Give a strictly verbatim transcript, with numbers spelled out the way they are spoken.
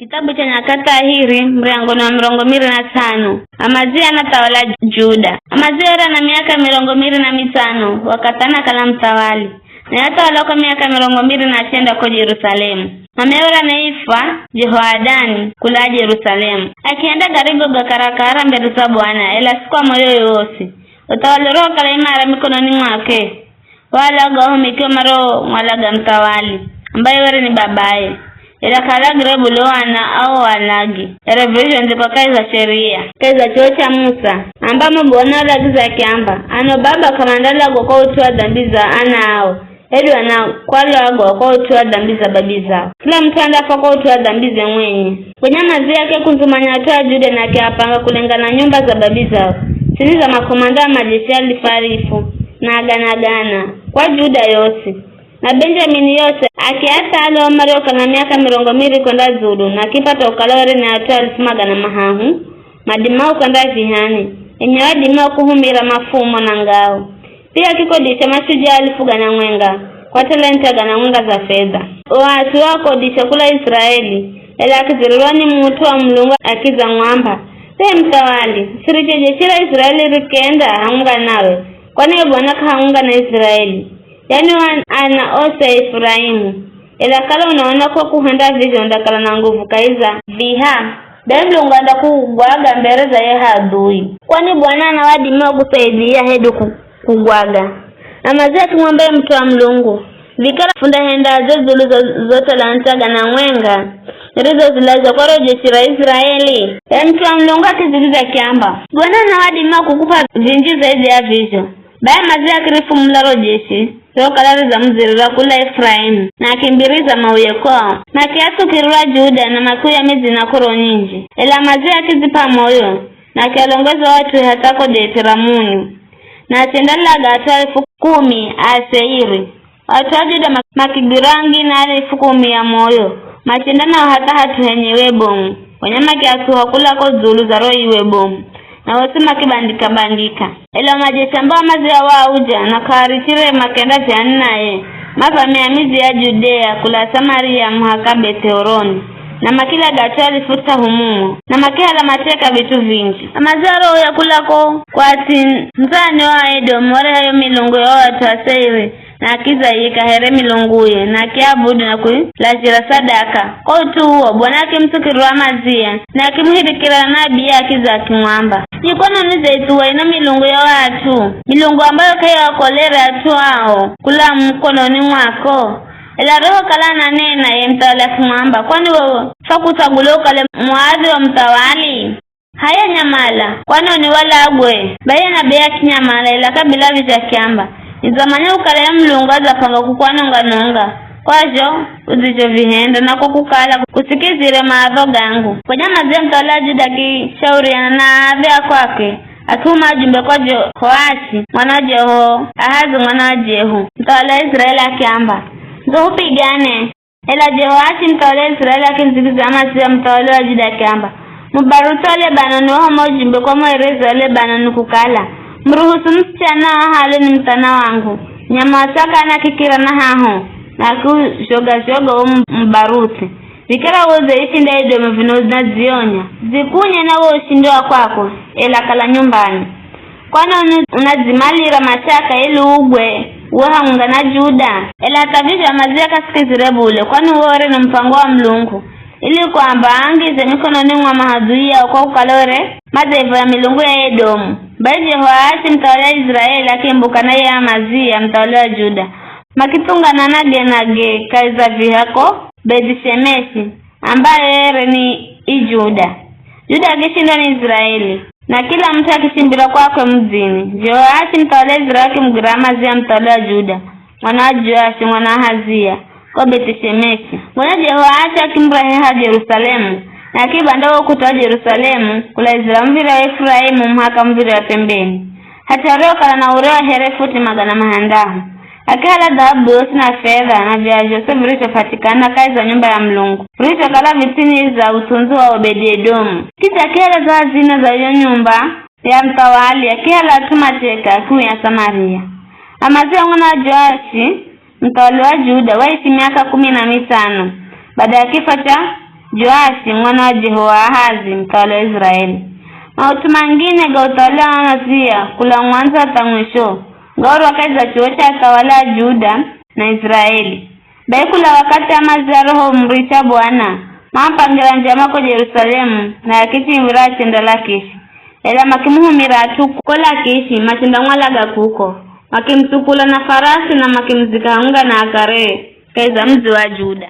Kitabu cha Nyakati Ahiri, muryango ni wa mirongo miri na tsano. Amazia anathawala Juda. Amazia were ana miaka mirongo miri na mitsano, wakathi anakala muthawali. Naye athawala kwa miaka mirongo miri na chenda ko Jerusalemu. Mamiye were anaifwa Jehoadani kula Jerusalemu. Akihenda garigo ga karakara mbere za Bwana, ela si kwa moyo wosi. Uthawali urihokala imara mikononi mwakwe, waalagwa ahumiki mario mwalaga muthawali, ambaye were ni babaye. Ela k'aalagire bule o ana ao waalage, here virizhondhikwa kahi za Sheria, kahi za chuwo cha Musa, ambamo Bwana walagiza akiamba, ano baba k'amandalagwa kwa ut'u wa dambi za ana ao, hedu ana kwalagwa kwa ut'u wa dambi za babi zao. Kila mut'u andafwa kwa ut'u wa dambize mwenye. Gonya Amazia akiakundzumanya at'u a Juda na akiapanga kulengana na nyumba za babi zao, tsini za makomanda a majeshi alifu alifu, na agana agana, kwa Juda yosi na Benjamini yosi, akiathala o mariokala na miaka mirongo miri kwenda dzulu, na akipata ukala were ni at'u alifu magana mahahu, madimao kwenda vihani, enye wadimao kuhumira mafumo na ngao. Pia akikodisha mashujaa alifu gana mwenga kwa talenta gana mwenga za fedha. O at'u waakodisha kula Israeli, ela akidzirirwa ni mut'u wa Mulungu akidza ng'wamba, be muthawali, siriche jeshi ra Israeli rikenda hamwenga nawe, kwani we Bwana k'ahamwenga na Israeli, yani o an- ana osi a Efuraimu. Ela kala unaona kwa kuhenda vizho undakala na nguvu kahi za viha, be Mulungu andakugwaga mbere za ye hadhui. Kwani Bwana ana wadimi wa kusaidia hedu ku- kugwaga. Amazia akimwamba ye mut'u wa Mulungu, vikara fundahendaze dzulu za zo talanta gana mwenga ridzozilazha kwa ro jeshi ra Israeli? Ye mut'u wa Mulungu akidzigidzya akiamba, Bwana ana wadimi wa kukupa vinji zaidhi ya vizho. Bai Amazia akirifumula ro jeshi riokala ridzamudzirira kula Efuraimu, na akimbiriza mauye kwao, na akiatsukirira Juda na makiuya midzi na k'oro nyinji. Ela Amazia akidzip'a moyo, na akialongeza o at'ue hatha ko Beti-Ramumu, na achendalaga at'u alifu kumi a Aseiri. At'u a Juda ma- makigwira angine alifu kumi a moyo, machenda nao hatha hat'u henye iwe bomu, gonya makiatsuha kula ko dzulu za ro iwe bomu, na osi makibandika-bandika. Ela o majeshi ambao Amazia waauja na k'aarichire makenda vihani naye, mavamia midzi ya Judea kula Samaria muhaka Beth'oroni, na makilaga at'u alifu thahu mumo, na makihala mateka vit'u vinji. Amazia warohoya kula ko kwatsi ndzani wa Aedomu wareha yo milungu ya o at'u a Seiri, na akidzayika here milunguye, na akiabudu na kuilazhira sadaka. Kwa ut'u uwo, Bwana akimutsukirira Amazia, na akimuhirikira na nabii akidza akimwamba, ni kwanoni udzaithuwa ino milungu ya o at'u, milungu ambayo k'aiakolere at'u ao kula mukononi mwako? Ela arihokala ananena, ye muthawali akimwamba, kwani wewe fwakutsagula ukale muadhi wa muthawali? H'aya nyamala, kwanoni walagwe? Bai ye nabii akinyamala, ela kabila vizho akiamba, nidzamanya kukala ye Mulungu adzapanga kukwanonga-nonga, kwa zho udzizhovihenda, na ko kukala kusikizire maadho gangu. Gonya Amazia muthawali wa Juda akishauriana na aadhi a kwakwe, akihuma ajumbe kwa Jehoashi mwana wa Jehoahazi mwana wa Jehu, muthawali wa Israeli akiamba, ndzo hupigane. Ela Jehoashi muthawali wa Israeli akimudzigidzya Amazia muthawali wa Juda akiamba, mubaruthi wa Lebanoni wahuma ujumbe kwa mwerezi wa Lebanoni kukala, muruhusu musichana wa hale ni muthana wangu, nyama wa sakana akikira na haho, na akiuzhoga-zhoga wo mu- mubaruthi. Vikara wo ze ishi nda idomo vino zinadzionya, zikunye na wo ushindi wa kwako, ela kala nyumbani. Kwani unu- unadzimalira mashaka ili ugwe uwe hamwenga na Juda? Ela hatha vizho Amazia k'asikizire bule, kwani uwo were ni mupango wa Mulungu, ili kwamba aangize mikononi mwa mahadhui yao, kwa kukala were madzaivoya milungu ya Edomu. Bai Jehoashi muthawali wa Israeli akimbuka na ye Amazia muthawali wa Juda, makithunganana genage kahi za viha ko Beth'i-Shemeshi, ambayo yere ni i Juda. Juda akishindwa ni Israeli, na kila mut'u akishimbira kwakwe mudzini. Jehoashi muthawali wa Israeli akimugwira Amazia muthawali wa Juda, mwana wa Joashi mwana wa Ahazia, ko Beth'i-Shemeshi. Gonya Jehoashi akimureha Jerusalemu, na akibanda wo ukuta wa Jerusalemu, kulaizira muv̱irya wa Efuraimu muhaka muv̱irya wa pembeni, hatha uriokala na urewa here futi magana mahandahu. Akihala dhahabu yosi na fedha na vyaha zhose virizhopatikana kahi za nyumba ya Mulungu, virizhokala vitsini za utsundzi wa Obedi-Edomu. Kidza akihala za hazina za yo nyumba ya muthawali, akihala at'u mateka, akiuya Samaria. Amazia mwana wa Joashi, muthawali wa Juda, waishi miaka kumi na mitsano, bada ya kifwa cha Joashi mwana wa Jehoahazi, muthawali wa Israeli. Maut'u mangine ga uthawali wa Amazia, kula mwandzo hatha mwisho, ngaurwa kahi za chuwo cha athawali a Juda na Israeli. Bai kula wakathi Amazia aroho umuricha Bwana, maamupangira njama ko Jerusalemu, na akichimvira achenda Lakishi. Ela makimuhumira at'u ko Lakishi, machendamwalaga kuko. Makimutsukula na farasi na makimuzika hamwenga na akaree kahi za mudzi wa Juda.